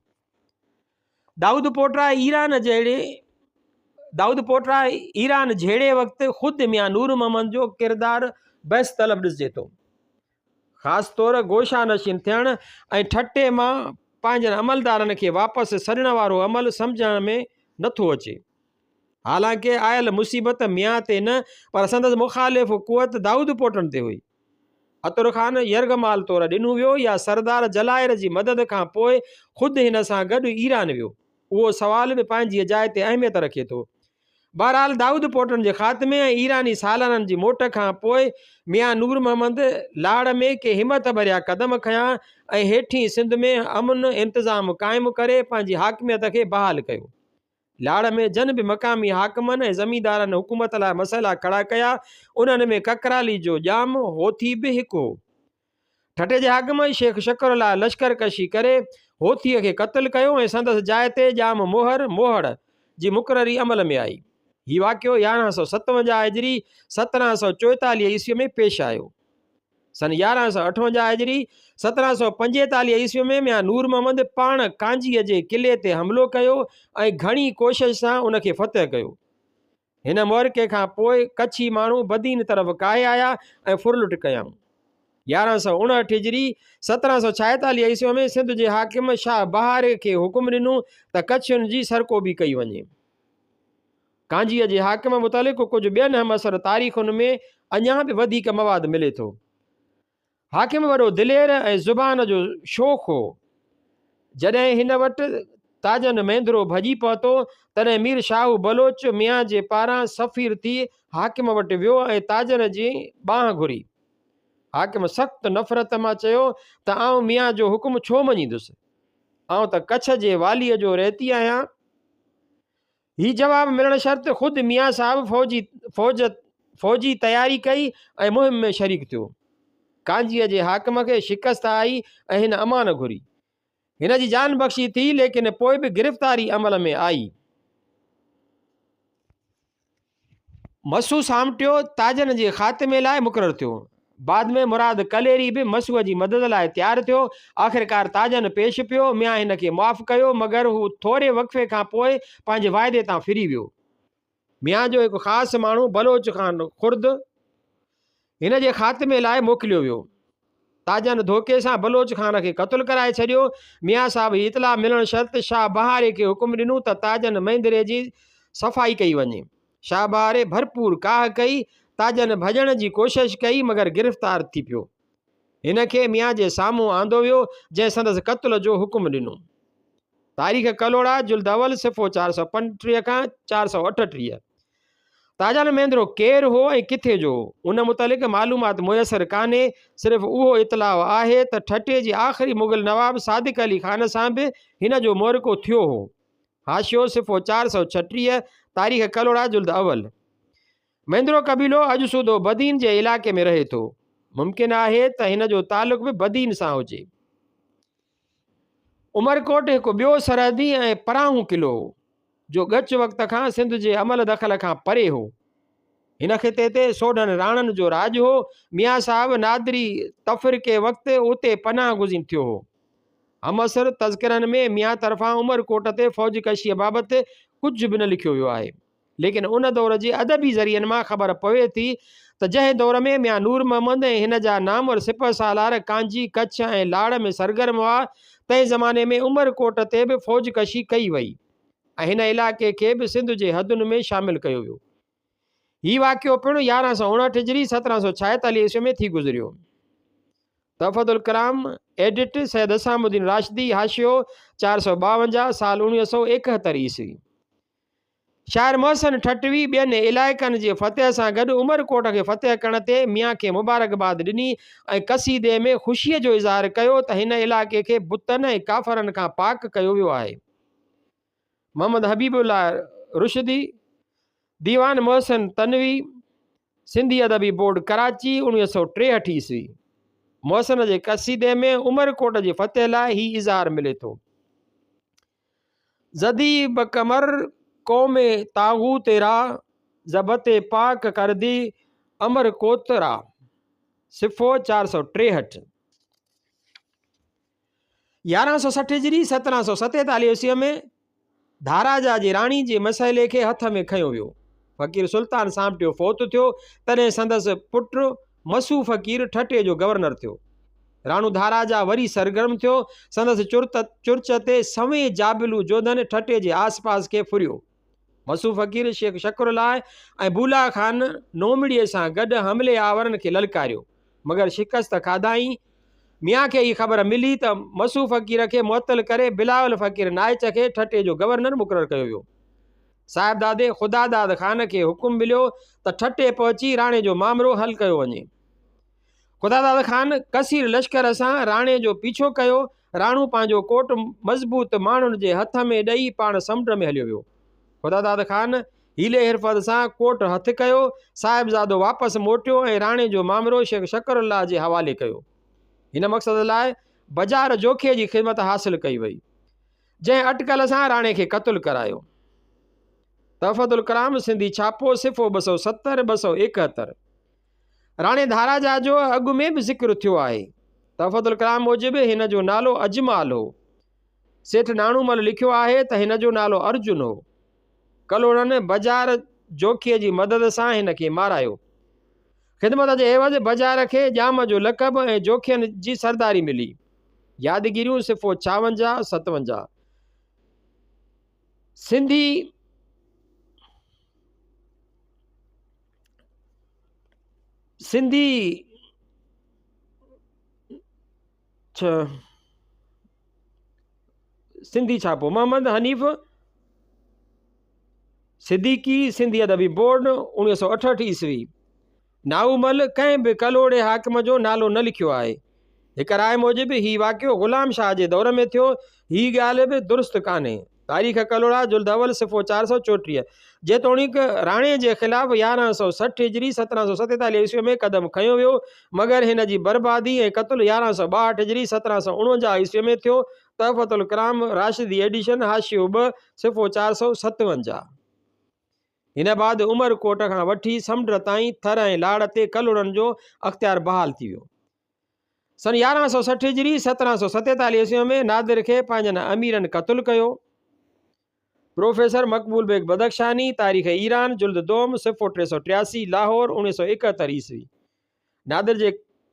دائود پوٽا ايران جهڙي دائود پوٽا ايران جهيڙي وقت خود ميان نور محمد جو ڪردار بحث طلب ڏسجي ٿو. خاص طور گوشا نشين ٿيڻ ۽ ٺٽي مان پنهنجن عملدارن کي واپس سڏڻ وارو عمل سمجهڻ ۾ نٿو اچي. حالانڪه آيل مصيبت ميان تي نه پر سندس مخالف قوت دائود پوٽن تي هئي. عطر خان يرغمال طور ڏنو ويو يا سردار جلائر جي مدد کان پوء خود هن سان گڏ ايران ويو؟ اهو سوال به پنهنجيء جاء تي اهميت رکي ٿو. بهرحال دائود پوٽن جي خاتمي ۽ ايراني سالارن جي موٽ کان پوء ميان نور محمد لاڙ ۾ ڪي همت ڀريا قدم کنيا ۽ هيٺين سنڌ ۾ امن انتظام قائم ڪري پنهنجي حاڪميت کي بحال ڪيو. لاڙ ۾ جن به مقامي حاڪمن ۽ زميندارن حڪومت لاء مسئلا کڙا ڪيا، انهن ۾ ڪڪرالي جو ڄام هوٿي به هڪ هو. ٺٽي جي حاڪم شيخ شڪر الله لشڪر ڪشي ڪري هوٿيء کي قتل ڪيو ۽ سندس جاء تي ڄام موهر، موهڙ، جي مقرري عمل ۾ آئي. هي واقعو 1157 هجري 1744 عيسويء ۾ پيش آيو. سن 1158 هجري، 1745 عيسوي ۾ ميان نور محمد پاڻ ڪانجيء جي قلعي تي حملو ڪيو ۽ گهڻي ڪوشش سان ان کي فتح ڪيو. هن معرڪي کان پوء ڪڇي ماڻهو بدين طرف ڪاهي آيا ۽ ڦرلٽ ڪيائون. 1159 هجري، 1746 عيسوي ۾ سنڌ جي حاڪم شاهه بهاري کي حڪم ڏنو ته ڪڇين جي سرڪوبي ڪئي وڃي. ڪانجيء جي حاڪم متعلق ڪجهه ٻين همعصر تاريخن ۾ اڃا به وڌيڪ مواد ملي ٿو. حاڪم وڏو دلير ۽ زبان جو شوخ هو. جڏهن هن وٽ تاجن مينڌرو ڀڄي پهتو، تڏهن مير شاهو بلوچ ميان جي پاران سفير ٿي حاڪم وٽ ويو ۽ تاجن جي ٻانهن گهري. حاڪم سخت نفرت مان چيو ته آئون ميان جو حڪم ڇو مڃيندس؟ آئون ته ڪڇ جي واليء جو رهتي آهيان. هي جواب ملڻ شرط خود ميان صاحب فوجي فوج فوجي تياري ڪئي ۽ مهم ۾ شريڪ ٿيو. ڪانجيء جي حاڪم کي شڪست آئي ۽ هن امان گهري. هن جي جان بخشي ٿي ليڪن پوء به گرفتاري عمل ۾ آئي. مسو سامٽيو تاجن جي خاتمي لاء مقرر ٿيو. بعد ۾ مراد ڪليري به مسوء جي مدد لاء تيار ٿيو. آخرڪار تاجن پيش پيو. ميان هن کي معاف ڪيو، مگر هو ٿوري وقفي کان پوء پنهنجي واعدي تان ڦري ويو. ميان جو هڪ خاص ماڻهو بلوچ خان خرد هن جي خاتمي لاء موڪليو ويو. تاجن ڌوڪي سان بلوچ خان کي قتل ڪرائي ڇڏيو. ميان صاحب هي اطلاع ملڻ شرط شاهه بهاري کي حڪم ڏنو ته تاجن مهندري جي صفائي ڪئي وڃي. شاهه بهاري ڀرپور ڪاهه ڪئي. تاجن ڀڄڻ جي ڪوشش ڪئي مگر گرفتار ٿي پيو. هن کي ميان جي سامهون آندو ويو جنهن سندس قتل جو حڪم ڏنو. تاريخ ڪلهوڙا جلد اول صفحو 435 کان 438. تاجان مينڌرو ڪير هو ۽ ڪٿي جو هو، ان متعلق معلومات ميسر ڪانهي، صرف اهو اطلاع آهي ته ٺٽي جي آخري مغل نواب صادق علي خان سان به هن جو معرڪو ٿيو هو. حاشيو، صفحو 436، تاريخ ڪلهوڙا جلد اول. مينڌرو قبيلو اڄ سوڌو بدين جي علائقي ۾ رهي ٿو. ممڪن آهي ته هن جو تعلق به بدين سان هجي. عمرڪوٽ هڪ ٻيو سرحدي ۽ پرانهون قلعو هو، جو ڳچ وقت کان سنڌ جي عمل دخل کان پري هو. هن خطي تي سوڍن راڻن جو راڄ هو. ميان صاحب نادري تفرقي وقت اتي پناهه گزين ٿيو هو. همعصر تذڪرن ۾ ميان طرفان عمرڪوٽ تي فوج ڪشيء بابت ڪجهه به نه لکيو ويو آهي. ليڪن ان دور جي ادبي ذريعن مان خبر پوي ٿي ته جنهن دور ۾ ميان نور محمد ۽ هن جا نامور سپهه سالار ڪانجي، ڪڇ ۽ لاڙ ۾ سرگرم هئا، تنهن زماني ۾ عمر ڪوٽ تي به فوج ڪشي ڪئي وئي ۽ هن علائقي کي به سنڌ جي حدن ۾ شامل ڪيو ويو. هي واقعو پڻ 1159 هجري 1746 عيسوي ۾ ٿي گذريو. تحفة الڪرام، ايڊٽ، سيد حسام الدين راشدي، حاشيو، 452، سال 1971 عيسوي. شاعر محسن ٺٽوي ٻين علائقن جي فتح سان گڏ عمرڪوٽ کي فتح ڪرڻ تي ميان کي مبارڪباد ڏني ۽ قصيدي ۾ خوشيء جو اظهار ڪيو ته هن علائقي کي بتن ۽ ڪافرن کان پاڪ ڪيو ويو آهي. محمد حبيب الله رشدي. ديوان محسن تنوي، سنڌي ادبي بورڊ ڪراچي، 1963 عيسوي. محسن جي قصيدي ۾ عمرڪوٽ جي فتح لاء هي اظهار ملي ٿو. زدي بڪمر قوم طاغوت را، زبط پاڪ ڪردي امر ڪوت را. صفحو 463. 1160 هجري، 1747 عيسويء ۾ ڌاراجا جي راڻي جي مسئلي کي هٿ ۾ کنيو ويو. فقير سلطان سامٽيو فوت ٿيو، تڏهن سندس پٽ مسو فقير ٺٽي جو گورنر ٿيو. راڻو ڌاراجا وري سرگرم ٿيو، سندس چرچ تي سوين جابلو جوڌن ٺٽي جي آسپاس کي ڦريو. مسو فقير شيخ شڪر الله ۽ بولا خان نومڙيء سان گڏ حملي آورن کي للڪاريو، مگر شڪست کاڌائين. ميان کي هي خبر ملي ته مسو فقير کي معطل ڪري بلاول فقير نائچ کي ٺٽي جو گورنر مقرر ڪيو ويو. صاحبزادي خداداد خان کي حڪم مليو ته ٺٽي پهچي راڻي جو مامرو حل ڪيو وڃي. خداداد خان ڪثير لشڪر سان راڻي جو پيڇو ڪيو. راڻو پنهنجو ڪوٽ مضبوط ماڻهن جي هٿ ۾ ڏئي پاڻ سمنڊ ۾ هليو ويو. خداداد خان حيلي حرفت سان ڪوٽ هٿ ڪيو. صاحبزادو واپس موٽيو ۽ راڻي جو مامرو شيخ شڪر الله جي حوالي ڪيو. هن مقصد لاء بجار جوکيي جي خدمت حاصل ڪئي وئي، جنهن اٽڪل سان راڻي کي قتل ڪرايو. تحفة الڪرام سنڌي ڇاپو صفحو 270، 271. راڻي ڌاراجا جو اڳ ۾ به ذڪر ٿيو آهي. تحفة الڪرام موجب هن جو نالو اجمال هو. سيٺ ناڻومل لکيو آهي ته هن جو نالو ارجن هو. ڪلهوڙن بجار جوکيء جي مدد سان هن کي مارايو. خدمت جي عيوض بجار کي ڄام جو لقب ۽ جوکين جي سرداري ملي. يادگيريون صفحو 56، 57. سنڌي سنڌي سنڌي ڇاپو، محمد حنيف صديقي، سنڌي ادبي بورڊ، 1968 عيسوي. نائومل ڪنهن به ڪلهوڙي حاڪم جو نالو نه لکيو آهي. هڪ راء موجب هي واقعو غلام شاهه جي دور ۾ ٿيو. هي ڳالهه به درست ڪانهي. تاريخ ڪلهوڙا جلد اول صفحو 434. جيتوڻيڪ راڻي جي خلاف 1160 هجري 1747 عيسوي ۾ قدم کنيو ويو، مگر هن جي بربادي ۽ قتل 1162 هجري 1749 عيسوي ۾ ٿيو. تحفة الڪرام، راشدي ايڊيشن، حاشيو 2، صفحو 457. هن بعد عمر ڪوٽ کان وٺي سمنڊ تائين ٿر ۽ لاڙ تي ڪلهوڙن جو اختيار بحال ٿي ويو. سن 1160 هجري 1747 عيسوي ۾ نادر کي پنهنجن اميرن قتل ڪيو. پروفيسر مقبول بيگ بدخشاني، تاريخ ايران، جلد دوم، صفحو 383، لاهور، 1971 عيسوي. نادر جي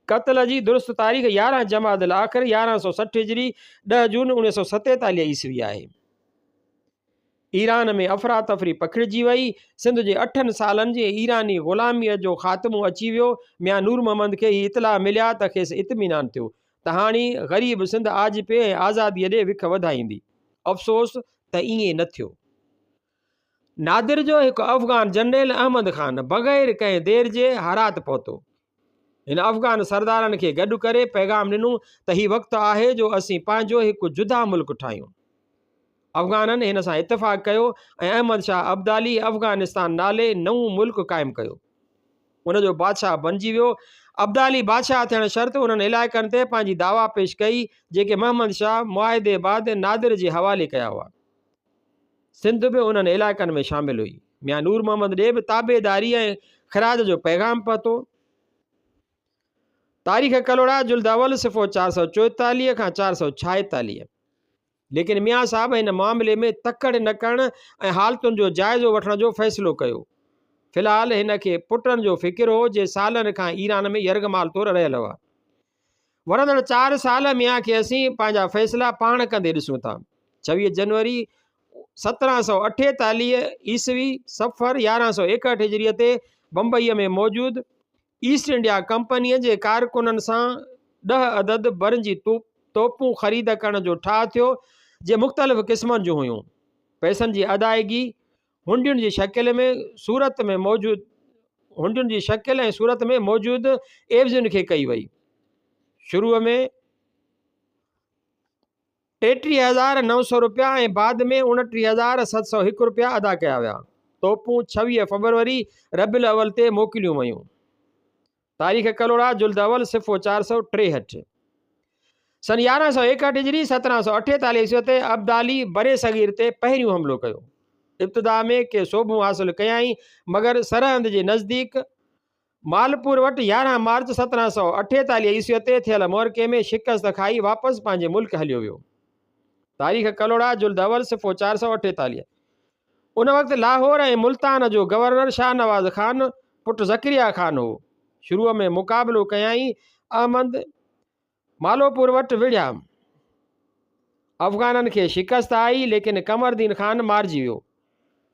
قتل جي درست تاريخ 11 جمادي الاخر 1160 هجري 10 جون 1947 عيسوي آهي. ايران ۾ افراتفري پکڙجي وئي. سنڌ جي اٺن سالن جي ايراني غلاميء جو خاتمو اچي ويو. ميان نور محمد کي هي اطلاع مليا ته کيس اطمينان ٿيو ته هاڻي غريب سنڌ آجپي ۽ آزاديء ڏي وک وڌائيندي. افسوس ته ائين نه ٿيو. نادر جو هڪ افغان جنريل احمد خان بغير ڪنهن دير جي هرات پهتو. هن افغان سردارن کي گڏ ڪري پيغام ڏنو ته هي وقت آهي جو اسين پنهنجو هڪ جدا ملڪ ٺاهيون. افغانن هن سان اتفاق ڪيو ۽ احمد شاهه ابدالي افغانستان نالي نئون ملڪ قائم ڪيو. ان جو بادشاهه بنجي ويو. ابدالي بادشاهه ٿيڻ شرط انهن علائقن تي پنهنجي دعويٰ پيش ڪئي، جيڪي محمد شاهه معاهدي بعد نادر جي حوالي ڪيا هئا. سنڌ به انهن علائقن ۾ شامل هئي. ميان نور محمد ڏي به تابعداري ۽ خراج جو پيغام پهتو. تاريخ ڪلهوڙا جلد اول صفحو 444 کان 446. ليڪن ميان صاحب هن معاملي ۾ تڪڙ نه ڪرڻ ۽ حالتن جو جائزو وٺڻ جو فيصلو ڪيو. في الحال هن کي پٽن جو فڪر هو جي سالن کان ايران ۾ يرغمال طور رهيل هئا. ورندڙ چار سال ميان کي اسين پنهنجا فيصلا پاڻ ڪندي ڏسون ٿا. 26 جنوري 1748 عيسوي صفر 1161 هجريء تي بمبئيء ۾ موجود ايسٽ انڊيا ڪمپنيء جي ڪارڪنن سان ڏهه عدد برنجي توپون خريد ڪرڻ جو ٺاهه ٿيو، جي مختلف قسمن جون هيون. پئسن جي ادائگي هنڊين جي شڪل ۾ صورت ۾ موجود هنڊين جي شڪل ۽ صورت ۾ موجود عيوضين کي ڪئي وئي. شروع ۾ 33900 رپيا ۽ بعد ۾ 29701 رپيا ادا ڪيا ويا. توپون 26 فبروري ربيع الاول تي موڪليون ويون. تاريخ ڪلهوڙا جلد اول صفحو 463. سن 1161 هجري 1748 عيسوي تي ابدالي برصغير تي پهريون حملو ڪيو. ابتدا ۾ ڪي سوڀون حاصل ڪيائين، مگر سرهند جي نزديڪ مالپور وٽ 11 مارچ 1748 عيسوي تي ٿيل معرڪي ۾ شڪست کائي واپس پنهنجي ملڪ هليو ويو. تاريخ ڪلهوڙا جلد اول صفحو 448. ان وقت لاهور ۽ ملتان جو گورنر شاهنواز خان پٽ زڪريا خان هو. شروع ۾ مقابلو ڪيائين. احمد مالوپور وٽ وڙهيا. افغانن کي شڪست آئي، ليڪن قمرالدين خان مارجي ويو.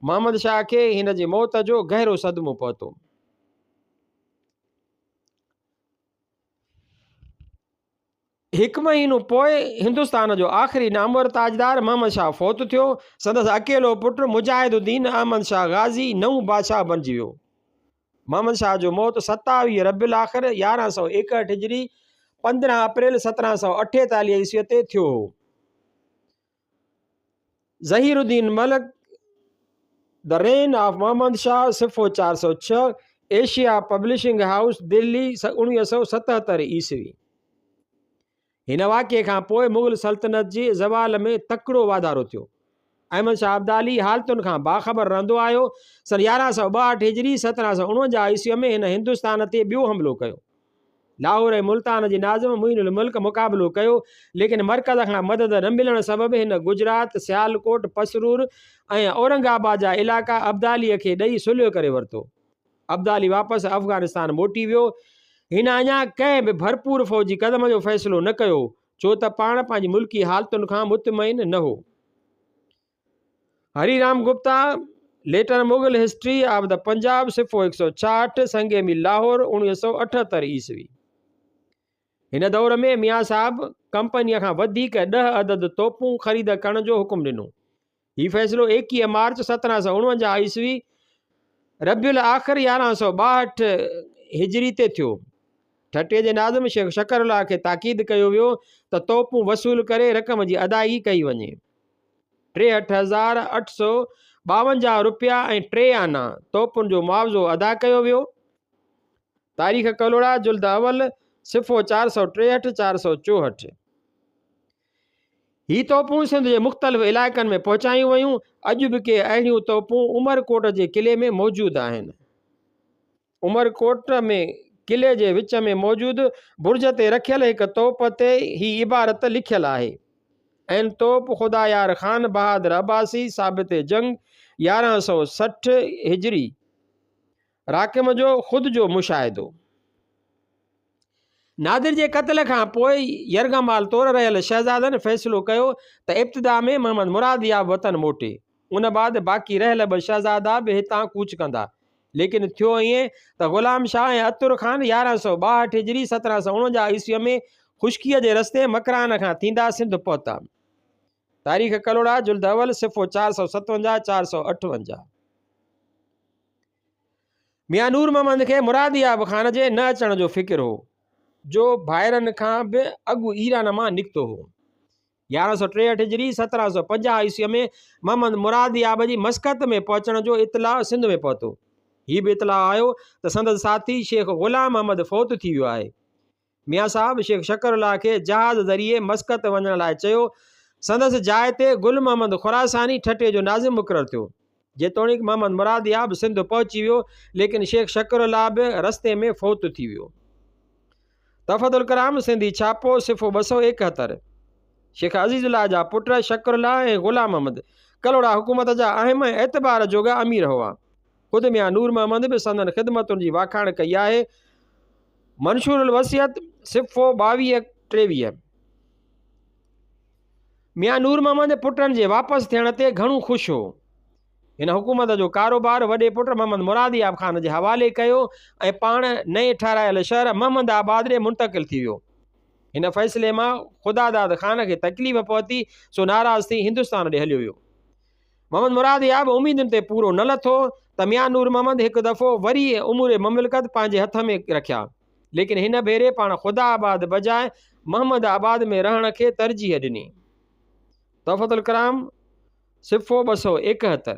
محمد شاهه کي هن جي موت جو گهرو صدمو پهتو. هڪ مهينو پوء هندستان جو آخري نامور تاجدار محمد شاهه فوت ٿيو. سندس اڪيلو پٽ مجاهد الدين احمد شاهه غازي نئون بادشاهه بڻجي ويو. محمد شاهه جو موت 27 ربيع الاخر 1161 هجري 15 اپريل 1748 عيسوي تي ٿيو هو. Zaheer Uddin Malik, The Reign of Muhammad Shah, صفحو 406، Asia publishing house, Delhi, 1977 عيسوي. هن واقعي کان پوء مغل سلطنت جي زوال ۾ تڪڙو واڌارو ٿيو. احمد شاهه ابدالي حالتن کان باخبر رهندو آيو. سن 1162 هجري 1749 عيسويء ۾ هن هندستان تي ٻيو حملو ڪيو. لاهور ۽ ملتان جي ناظم معين الملڪ مقابلو ڪيو، ليڪن مرڪز کان مدد نه ملڻ سبب هن گجرات، سيالڪوٽ، پسرور ۽ اورنگ آباد جا علائقا ابداليء کي ڏئي صلح ڪري ورتو. ابدالي واپس افغانستان موٽي ويو. هن اڃا ڪنهن به ڀرپور فوجي قدم جو فيصلو نه ڪيو، ڇو ته پاڻ پنهنجي ملڪي حالتن کان مطمئن نه هو. Hari Ram Gupta, later Mughal history of the Punjab, صفحو 166، سنگ ميل لاهور، 1978 عيسوي. هن دور ۾ ميان صاحب ڪمپنيء کان وڌيڪ ڏهه عدد توپون خريد ڪرڻ جو حڪم ڏنو. هي فيصلو 21 مارچ 1749 عيسوي، ربيع الاخر 1162 هجري تي ٿيو. ٺٽي جي ناظم شيخ شڪر الله کي تاڪيد ڪيو ويو ته توپون وصول ڪري رقم جي ادائگي ڪئي وڃي. 63852 رپيا ۽ ٽي آنا توپن جو معاوضو ادا ڪيو ويو. تاريخ ڪلهوڙا جلد اول صفحو 463 464. هي توپون سنڌ جي مختلف علائقن ۾ پهچايون ويون. اڄ به ڪي اهڙيون توپون عمرڪوٽ جي قلعي ۾ موجود آهن. عمرڪوٽ ۾ قلعي جي وچ ۾ موجود برج تي رکيل هڪ توپ تي هي عبارت لکيل آهي، عين توپ خدا يار خان بهادر عباسي ثابت جنگ 1160 هجري راقم جو خود جو مشاهدو. نادر جي قتل کان پوء يرغمال طور رهيل شهزادن فيصلو ڪيو ته ابتدا ۾ محمد مراد ياب وطن موٽي، ان بعد باقي رهيل ٻه شهزادا به هتان ڪوچ ڪندا. ليڪن ٿيو ائين ته غلام شاهه ۽ عطر خان 1162 هجري 1749 عيسويء ۾ خشڪيء جي رستي مڪران کان ٿيندا سنڌ پهتا. تاريخ ڪلهوڙا جلد اول صفحو 457 458. ميان نور محمد کي مرادياب خان جي نه اچڻ جو فڪر هو، جو ڀائرن کان به اڳ ايران مان نڪتو هو. 1163 هجري 1750 عيسويء ۾ محمد مرادياب جي مسقط ۾ پهچڻ جو اطلاع سنڌ ۾ پهتو. هي به اطلاع آيو ته سندس ساٿي شيخ غلام احمد فوت ٿي ويو آهي. ميان صاحب شيخ شڪر الله کي جهاز ذريعي مسقط وڃڻ لاء چيو. سندس جاء تي گل محمد خراساني ٺٽي جو ناظم مقرر ٿيو. جيتوڻيڪ محمد مراد ياب سنڌ پهچي ويو، ليڪن شيخ شڪر الله به رستي ۾ فوت ٿي ويو. تحفة الڪرام سنڌي ڇاپو، صفحو 271. شيخ عزيز الله جا پٽ شڪر الله ۽ غلام محمد ڪلهوڙا حڪومت جا اهم ۽ اعتبار جوڳا امير هئا. خود ميان نور محمد به سندن خدمتن جي واکاڻ ڪئي آهي. منشور الوصيت، صفحو 22 23. ميان نور محمد پٽن جي واپس ٿيڻ تي گهڻو خوش هو. هن حڪومت جو ڪاروبار وڏي پٽ محمد مراد ياب خان جي حوالي ڪيو ۽ پاڻ نئين ٺهرايل شهر محمد آباد ڏي منتقل ٿي ويو. هن فيصلي مان خداداد خان کي تڪليف پهتي، سو ناراض ٿي هندستان ڏي هليو ويو. محمد مراد ياب اميدن تي پورو نه لٿو ته ميان نور محمد هڪ دفعو وري امور مملڪت پنهنجي هٿ ۾ رکيا، ليڪن هن ڀيري پاڻ خدا آباد بجاء محمد آباد ۾ رهڻ کي ترجيح ڏني. تحفة الڪرام، صفحو 271.